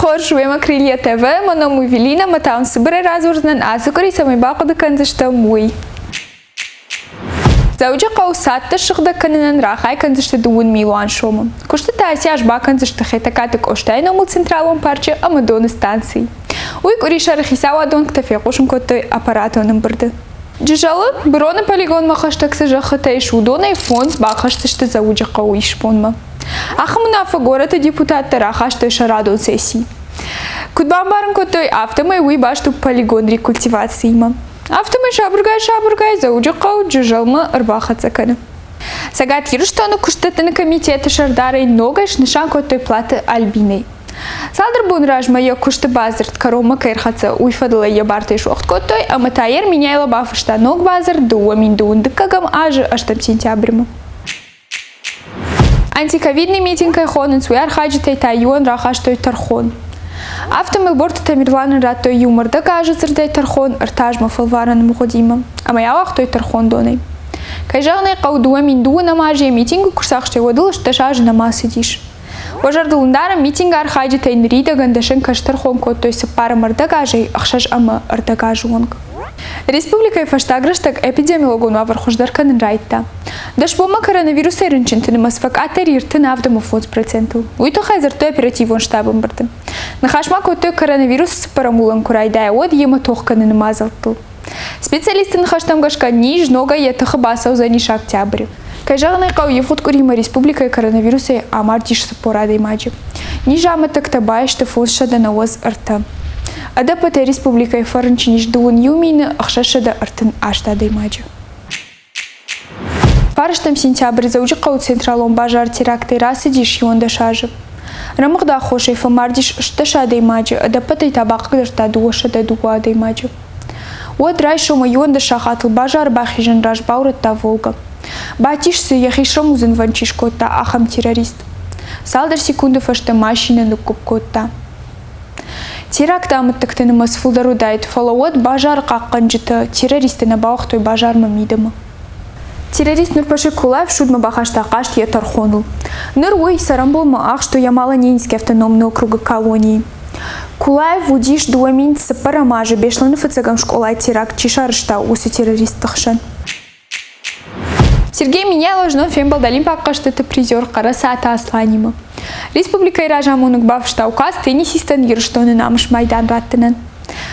хорз, уемӕ Крылья ТВ, мӕ ном у Эвелина, мӕ та уын цыбырӕй радзурдзынӕн, ацы къуыри цӕмӕй бахъуыды кӕндзыстӕм, уый. Дзӕуджыхъӕуы цадтӕ ссыгъдӕг кӕнынӕн рахай кӕндзысты дыууын милуан сомы. Куыстытӕ ацы аз бакӕндзысты Хетӕгкаты Къостайы номыл Централон парчы ӕмӕ Доны станцийы. Уый къуырисӕры хицауадонгтӕ фехъусын кодтой аппаратон ӕмбырды. Джызӕлы, быроны полигонмӕ хӕстӕг цы зӕххытӕ ис, уыдонӕй фондз бахӕсдзысты Дзӕуджыхъӕуы исбонмӕ. Ахӕм уынаффӕ горӕты депутаттӕ рахастой сӕ радон сессийы. Куыд бамбарын кодтой, афтӕмӕй уый баст у полигон рекультивациимӕ. Афтӕмӕй сабыргай-сабыргай Дзӕуджыхъӕу Джызӕлмӕ ӕрбахӕццӕ кӕны. Цӕгат Ирыстоны куыстдӕттыны комитеты сӕрдарӕй ногӕй снысан кодтой Платы Альбинӕй. Цалдӕр боны размӕ йӕ куысты бадзырд кӕронмӕ кӕй ӕрхӕццӕ, уый фӕдыл ӕй йӕ бартӕй суӕгъд кодтой ӕмӕ та йӕ Меняйло бафыста ног бадзырд 2012 азы 8 сентябрьмӕ. Антиковидный митинг кӕй хонынц, уый архайджытӕй та иуӕн рахастой тӕрхон. Афтӕ Мелборты Тамерланӕн радтой иу мӕрдӕг азы дзырдӕй тӕрхон ӕртӕ азмӕ фӕлварӕны мгъуыдимӕ ӕмӕ йӕ ауагътой тӕрхондонӕй. Кӕй зӕгъын ӕй хъӕуы, 2002 азы йӕ митингы куы рцахстой, уӕд ыл 18 азы нӕма цыдис. Уӕ зӕрдыл ын дарӕм, митингы архайджытӕй ныридӕгӕн дӕсӕн кӕстӕрхон кодтой цыппар ӕмӕ ӕрдӕг азӕй ӕхсӕз ӕмӕ ӕрдӕг азы онг. Республикӕйы фӕстаг рӕстӕг эпидемиологон уавӕр хуыздӕр кӕнын райдыдта. Дӕс бонмӕ коронавирусӕй рынчынты нымӕц фӕкъаддӕр 35 процентыл. Уый тыххӕй дзырдтой оперативон штабы ӕмбырды. Ныхас ма кодтой коронавирус цыппӕрӕм уылӕн куы райдайа, уӕд йемӕ тох кӕныны мадзӕлттыл. Специалистты ныхӕстӕм гӕсгӕ, низ ногӕй йӕ тыхы бацӕудзӕнис октябры. Кӕй зӕгъын ӕй хъӕуы, ивгъуыд къуыримӕ республикӕйы коронавирусӕй амардис 40 адӕймаджы. Низы амӕттӕгтӕ баисты 593. Ӕдӕппӕтӕй республикӕйы фӕрынчын ис 21 638 адӕймаджы. Фарстӕм сентябры Дзӕуджыхъӕуы централон базар терактӕй рацыдис 11 азы. Рӕмыгъды аххосӕй фӕмардис 18 адӕймаджы, ӕдӕппӕтӕй та бахъыгдардта 202 адӕймаджы. Уӕд райсомы 11 сахатыл базары бахизӕн раз баурӕдта «Волга». Бадтис дзы, йӕхи срӕмудзынвӕнд чи скодта, ахӕм террорист. Цалдӕр секунды фӕстӕ машинӕ ныггуыпп кодта. Теракты амӕттӕгты нымӕц фылдӕр уыдаид, фӕлӕ уӕд базары хъахъхъӕнджытӕ террористты нӕ бауагътой базармӕ мидӕмӕ. Террорист Нурпаши Кулаев судмӕ бахаста хъаст йӕ тӕрхоныл. Ныр уый цӕрӕнбонмӕ ахст у Ямало-Ненецкий автономный округы колонийы. Кулаев уыдис 2004 азы Беслӕны фыццӕгӕм скъолайы теракт чи сарӕзта, уыцы террористты хсӕн. Сергей Меняйло знон фембӕлд Олимпаг хъӕзтыты призер Хъӕрӕцаты Асланимӕ. Республикӕйы разамонӕг бафыста указ теннисистӕн Ирыстоны намыс майдан раттынӕн.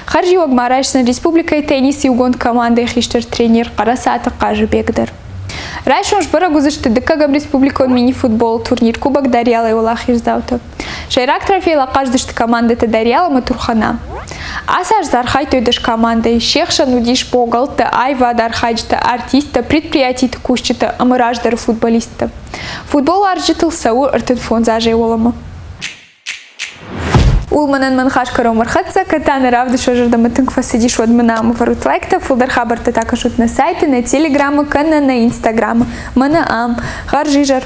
Хӕрзиуӕг ма райсдзӕн республикӕйы теннис иугонд командӕйы хистӕр тренер Хъӕрӕцаты Хъазыбег дӕр. Райсом сбӕрӕг уыдзысты дыккӕгӕм республикон мини-футболы турнир Кубок Дарьялайы уӕлахиздзаутӕ. Сӕйраг трофейыл ахъаздзысты командӕтӕ Дарьял ӕмӕ Турхана. Ацы аз дзы архайдтой дӕс командӕйы. Се хсӕн уыдис богӕлттӕ, аивады архайджытӕ, артисттӕ, предприятиты кусджытӕ ӕмӕ раздӕры футболисттӕ. Футболуарзджытыл цӕуы 35 азӕй уӕлӕмӕ. Ул мӕнӕн мӕ ныхас кӕронмӕ ӕрхӕццӕ, кӕд та нӕ равдыст уӕ зӕрдӕмӕ тынг фӕцыдис, уӕд мын ам ӕвӕрут лайктӕ, фылдӕр хабӕрттӕ та кӕсут нӕ сайты, нӕ телеграммы кӕнӕ нӕ инстаграмы. Мӕнӕ ам. Хӕрзизӕр!